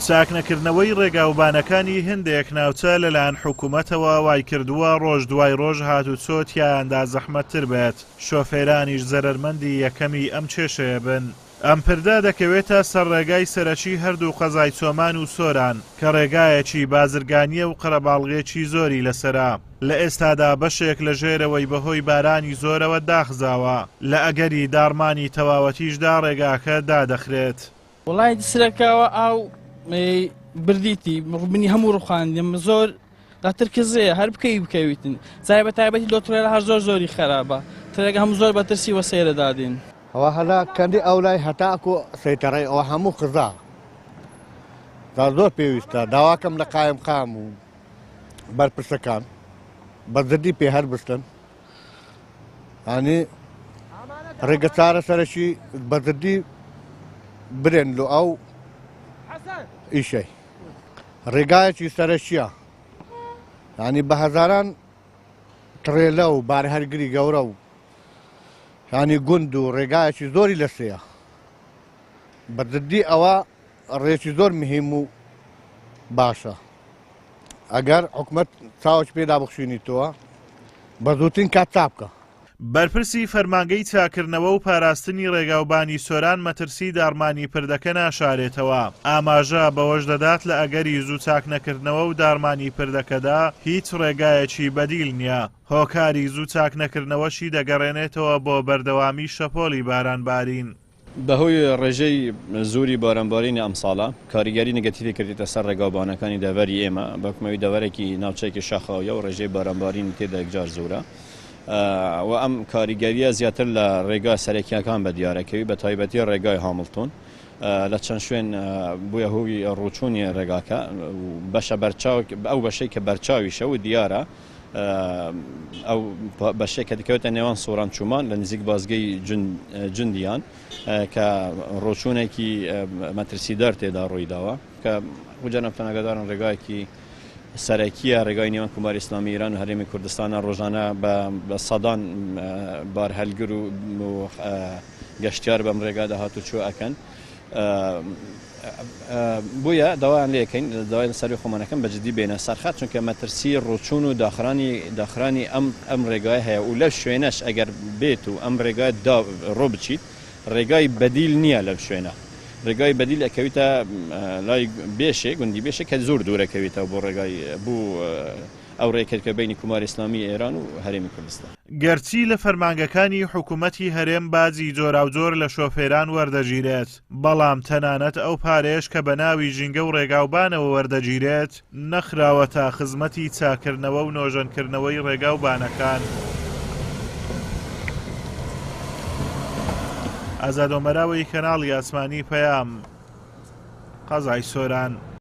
چاکنەکردنەوەی ڕێگاوبانەکانی هەندێک ناوچە لەلایەن حکومەتەوە وایکردووە ڕۆژ دوای ڕۆژ هاتوچۆ تیایاندا زەحمەتتر بێت، شۆفێرانیش زەرەرمەندی یەکەمی ئەم کێشەیە بن. ئەم پردە دەکەوێتە سەر ڕێگای سەرەکی هەردوو قەزای چۆمان و سۆران، کە ڕێگایەکی بازرگانییە و قەرەباڵغییەکی زۆری لەسەرە. لە ئێستادا بەشێک لە ژێرەوەی بەهۆی بارانی زۆرەوە داخزاوە، لە ئەگەری داڕمانی تەواوەتیشدا ڕێگاکە دادەخرێت. وەڵای سرەکەوە ئاو بردیتی بنی هەموو ڕوخاندیم زۆر دەتر کزەیە هەر بکەی بکەویتن جای بە تایبەتی لۆ ترێلە هەر زۆر زۆری خەرابە ترێگە هەموو زۆر بەترسی وە سەیرە دادین. ئەوە هەلا کەندی ئەولای هەتاکو سەیتەڕەی ئەوە هەموو خزا دا زۆر پێویستە داواکەم لە قایمقام و بەرپرسەکان بە جدی پێ هەربستن ینی ڕێگە چارەسەرەکی بە جدی برێن لۆ ئەو ئیشەی ڕێگایەکی سەرەکیە ینی بە هەزاران تڕێلە و بارهەرگری گەورە و ینی گوند و ڕێگایەکی زۆری لەسەیە بە جدی ئەوە ڕێکی زۆر مهم و باشە ئەگەر حکومەت چاوەکی پێدا بخشینیتەوە بە زووترین کات چاک بکە. بەرپرسی فەرمانگەی چاککردنەوە و پاراستنی ڕێگاوبانی سۆران مەترسی داڕمانی پردەکە ناشارێتەوە، ئاماژە بەوەش دەدات لە ئەگەری زوو چاکنەکردنەوە و داڕمانی پردەکەدا هیچ ڕێگایەکی بەدیل نییە، هۆکاری زوو چاکنەکردنەوەشی دەگەڕێنێتەوە بۆ بەردەوامی شەپۆلی بارانبارین. بەهۆی ڕێژەی زۆری بارانبارینی ئەمساڵە کاریگەری نگەتیڤی کردیتە سەر ڕێگاوبانەکانی دەڤەری ئێمە، بەحوکم ئەوی دەڤەرێکی ناوچەیەکی شاخاویە و ڕێژەی بارانبارینی تێدا یەکجار زۆرە و ئەم کاریگەریە زیاتر لە ڕێگا سەرەکیەکان بەدیارەکەوی بە تایبەتی ڕێگای هامڵتۆن لە چەند شوێن بووە هۆی ڕۆچوونی ڕێگاکە و بەشە بەرچاو ئەو بەشەی کە بەرچاویشە و دیارە ئەو بەشەی کە دەکەوێتە نێوان سۆران چومان لە نزیک بازگەی جوندیان کە ڕۆچوونێکی مەترسیدار تێدا ڕوویداوە کە جەنابتان ئاگادارن ڕێگایەکی سەرەکیە ڕێگای نێوان کۆماری ئیسلامی ئێران و هەرێمی کوردستانە ڕۆژانە بە سەدان بارهەلگر و گەشتیار بەم ڕێگادا هاتوچۆ ئەکەن. بۆیە داوایان لێکەین داوای لە سەروی خۆمانەکەم بە جدی بێنە سەرخەت چونکە مەترسی ڕۆچوون و داخرانی داخرانی ئەم ئەم ڕێگای هەیە و لەو شوێنەش ئەگەر بێت و ئەم ڕێگای دا ڕۆ بچیت ڕێگای بەدیل نییە لەم شوێنە ڕێگای بەدیل ئەکەویتە لای بێشێ گوندی بێشێ کە زۆر دوورەکەویتەوە بۆ ڕێگای بۆ ئەو ڕێکەت کە بەینی کوماری ئیسلامی ئێران و هەرێمی کوردستان. گەرچی لە فەرمانگەکانی حکومەتی هەرێم باجی جۆراوجۆر لە شۆفێران وەردەگیرێت، بەڵام تەنانەت ئەو پارەیەش کە بە ناوی ژینگە و ڕێگاوبانەوە وەردەگیرێت، نەخراوەتە خزمەتی چاککردنەوە و نۆژەنکردنەوەی ڕێگاوبانەکان. ئازاد ئۆمەراوی، کەناڵی ئاسمانی پەیام، قەزای سۆران.